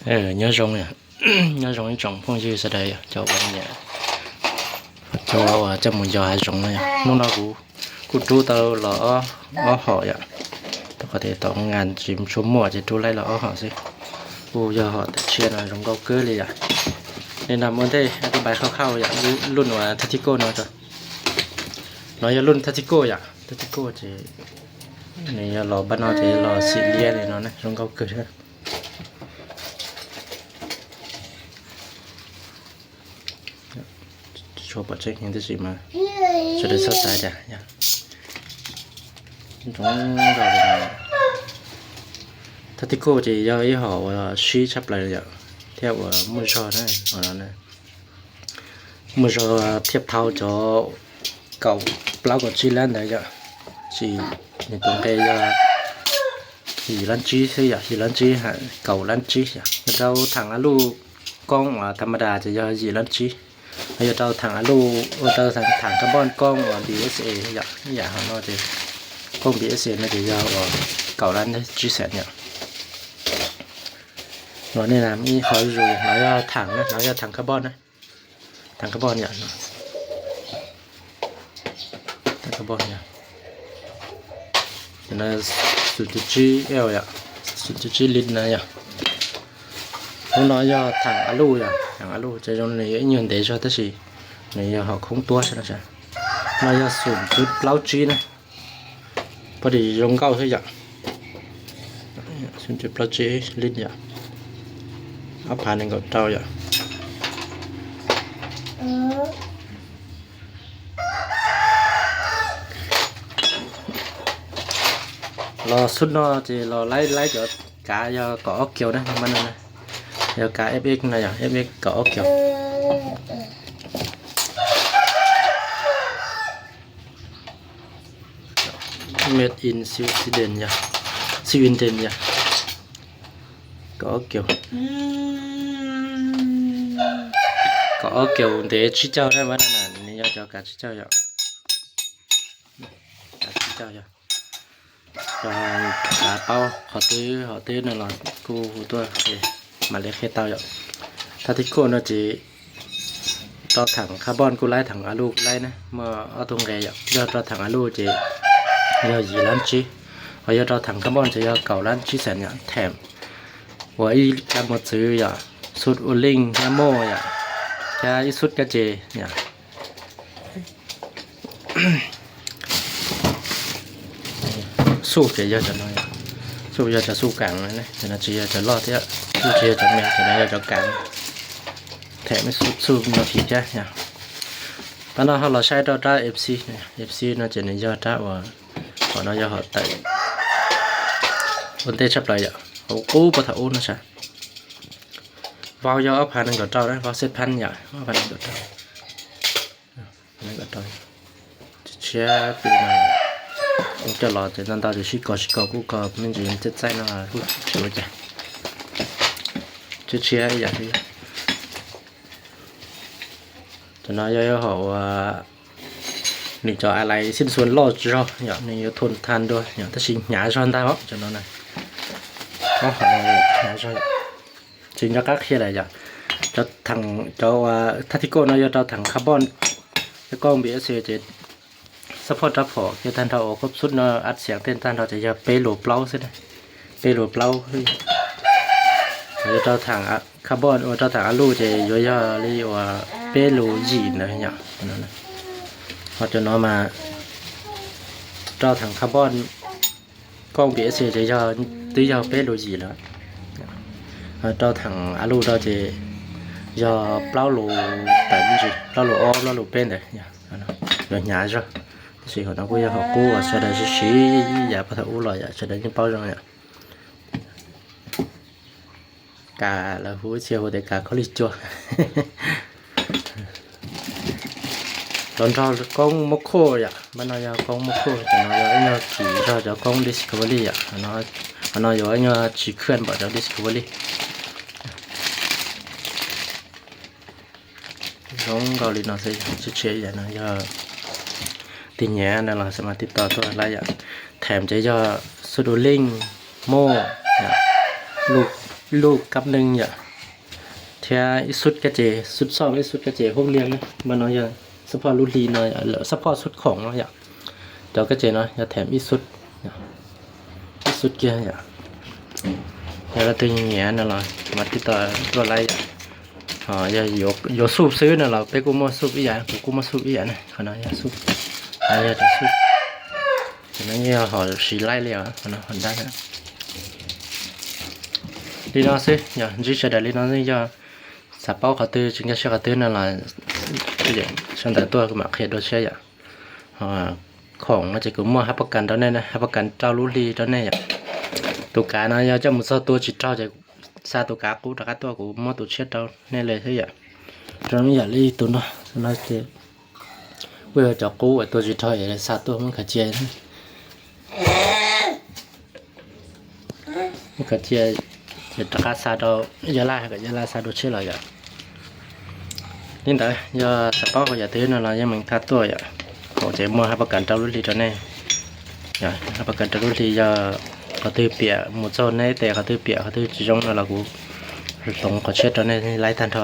Nyob zoo, nyob zoo ib tsoom phooj ywg sawv daws, cov uas nyiam, cov uas coj mus yos hav zoov no. Hnub no kuv kuj rub tau los ob hom yom. Rau qhov tias tom nkas tsis tshua muaj ces rub laib los ob hom xwb. Kuj yog hom tawm tshiab no zoo nkauj kawg li yom. Li no muaj ntej ib npais khauj khauj yom, lub uas Tactical no. No yog lub Tactical yom, Tactical ces nws yog los npaj no ces los xim liab li no na, zoo nkauj kawg thiab. Tsis tshua pom tseeb heev tab sis mas sawv daws txhob xav cas. Tactical ces yog ib hom uas sib tshaj plaws yom, thiab uas muaj zog na, hom no na. Muaj zog thiaj thau cov kaum plaub kaum tsib lab ntawd yom, sis nws tus nqe yog yim lab tsib xwb yom, yim lab tsib, kaum lab tsib yom. Yog rau thaam a luj koob uas tham ma das ces yog yim lab tsib, yog rau thaam a luj, ua rau thaam carbon koob uas B S A yom, ib yam hom no ces koob B S A no ces yog uas kaum lab tsib xees yom. Los nej ib qho zuj zus, no yog thaam na, no yog thaam carbon na, thaam carbon yom, thaam carbon yom. Xum cuv tsib L yom, xum cuv tsib lit na yom. Lub no yog thaam a luj yom, thaam a luj ces zoo nws yuav ib nyuag ntev zog tab sis nws yog hom khoob tuab sab no. No yog xum cuv plaub tsib na, poj dis zoo nkauj xwb yom. Xum cuv plaub tsib lit yom, ob phav nees nkaum rau yom. Los xub no ces los laib laib cov kav yog kaum ob kiaus na, yog kav F X no yog F X kaum ob kiaus. Made in Sweden yog, Sweden yog, kaum ob kiaus, kaum ob kiaus ntev tsib caug na, nws yog cov kav tsib caug yom. Kav tsib caug yog, cov kav paub qhov twg hom twg no los kuj hu tuaj mam li qhia tau yom. Tactical no ces rau thaam carbon kuj laib, thaam a luj kuj laib na, muaj ob tug nqe yom. Yog rau thaam a luj ces yog yim lab tsib, ho yog rau thaam carbon ces yog kaum lab tsib xees yom, them uas ib kab mos txwv yom, xub ua leej thiab moj yom, thiab ib xub kab ces yom. Xuj ces yog cov no, xuj yog cov xuj kav, cov no tsis yog cov loj thiab, xuj tsis yog cov me, cov no yog cov kav. Them xuj no phim thiab yom. Pab no ho los saib rau rab F C, F C no ces nws yog rab uas, hom no yog hom tawm ua ntej tshaj plaws yom, hauv qub puag thaum ub no sav. Vau yog ob phav nees nkaum rau, vau xej phab yom, ob phav nees nkaum rau. Tshiab tshiab, coj los ces ntau ntau ces sib kos sib kos kuj kos me ntsis txaij txaij no kuj tsis ua cas. Tshiab tshiab ib yam li. Cov no yog hom uas nws cov a lais xib xuas loj zog yom, nws yuav thum than dua yom, tab sis hnyav zog ntag os cov no na. Hnyav zog, tsis nco qab qhia lawm yom. Cov thaam, cov uas tactical no yog rau thaam carbon, cov koob B S A ces support rab phom kiag tag nrho uas koob xub no ab xees tej tag nrho ces yog peb lus plaub xwb, peb lus plaub. Yog rau thaam carbon ua rau thaam a luj ces yuav yog li uas peb lus yim ntawd yom. Ho cov no mas rau thaam carbon koob B S A ces yog twb yog peb lus yim lawm. Rau thaam a luj rau ces yog plaub lus tawm me ntsis, plaub lus ob plaub lus peb ntawd, yuav hnyav zog. Tab sis hom no kuj yog hom qub uas sawv daws siv siv ib yam puag thaum ub los yom, sawv daws yeej paub zoo yom. Kav lawv hu ib txhia hu tias kav khaub lig cua. Los nrog koob muab khuj yom, pab no yog koob muab khuj, cov no yog ib nyuag kim zog cov koob Discovery yom, qhov no yuav ib nyuag tsis khwj npaum cov Discovery. Zoo nkaus li no xwb, tshiab tshiab ib yam no yog tig nyiam no los xam mas tig tau tuaj laib yom. Them ces yog xub du leej, moj, luj, Ib lub kab neeb yom, thiab ib xub kab ces xub xoj, ib xub kab ces hub liag na. Mas no yog xab phoj lub hli no, xab phoj xub khoom no yom. Cov kab ces no yog them ib xub, ib xub kiag yom. Yog leej twg nyiam no los mas tib tau tuaj laib yom. Ho yog yuav xuj xwb no los peb kuj muaj xuj ib yam, kuv kuj muaj xuj ib yam na. Qhov no yog xuj, yog cov xuj, ces no yog ho siv laib li os, qhov no ho dab. Li no xwb yog ntsib sawv daws li no xwb, yog xav paub qhov twg tsis nkag siab qhov twg no los sau ntawv tuaj kuv mam qhia dua siab yom. Khoom no ces kuv muaj hab pab kas rau nej, hab pab kas rau lub hli rau nej yom. Tus kav no yog coj mus txog tua tsis raug ces xa tus kav qub rov qab tuaj kuv muab tus tshiab rau nej li xwb yom. Rau ib yam li tus no, tus no ces kuj yog cov qub uas tua tsis raug es xa tuaj muab khav cia, muab khav cia ces rov qab xa rau yawg laj, kom yawg laj xa dua tshiab los yom. Li ntawd yog xav paub qhov yam twg no los yeej meem thab tuaj yom. Khoom ces muaj hab pab kas rau lub hli rau nej. Hab pab kas rau lub hli yog qhov twg piam mus txog neb tes qhov twg piam qhov twg tsis zoo no los kuv hloov qhov tshiab rau nej laib tag nrho.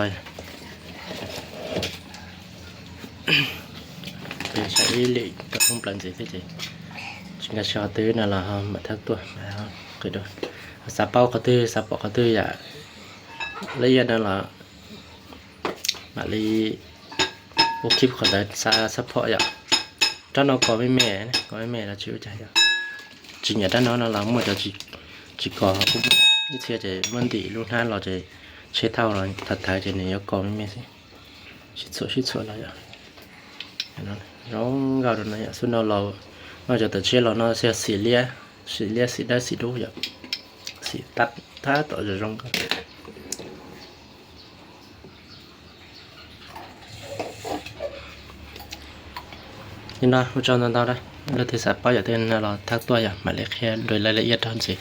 Peb saib ib lwm rau thoob plaws ntxiv thiab ces tsis nkag siab qhov twg no los mam thab tuaj. Xav paub qhov twg xav pom qhov twg yam laj iab no los mam li ua khib qhov ntawd xa xab phom yom. Rab no kos me me, kos me me los tsis ua cas yom. Tsis nyiam rab no no los muaj cov tsis kos kuj muaj. Ib txhia ces muab ntim lub hnab los ces tsheb thauj los thawv thawv ces nws yuav kos me me xwb. Sib txhuam sib txhuam los yom. Zoo nkauj rau no yom, xub no los noj cov tawm tshiab los no xim liab, xim liab xim dawb xim dub yom. Xim tab tom zoo nkauj. Li no ua tsaug ntau ntau na, leej twg xav paub yam twg no los thab tuaj yom, mam li qhia dua laj laj iab rau ntxiv.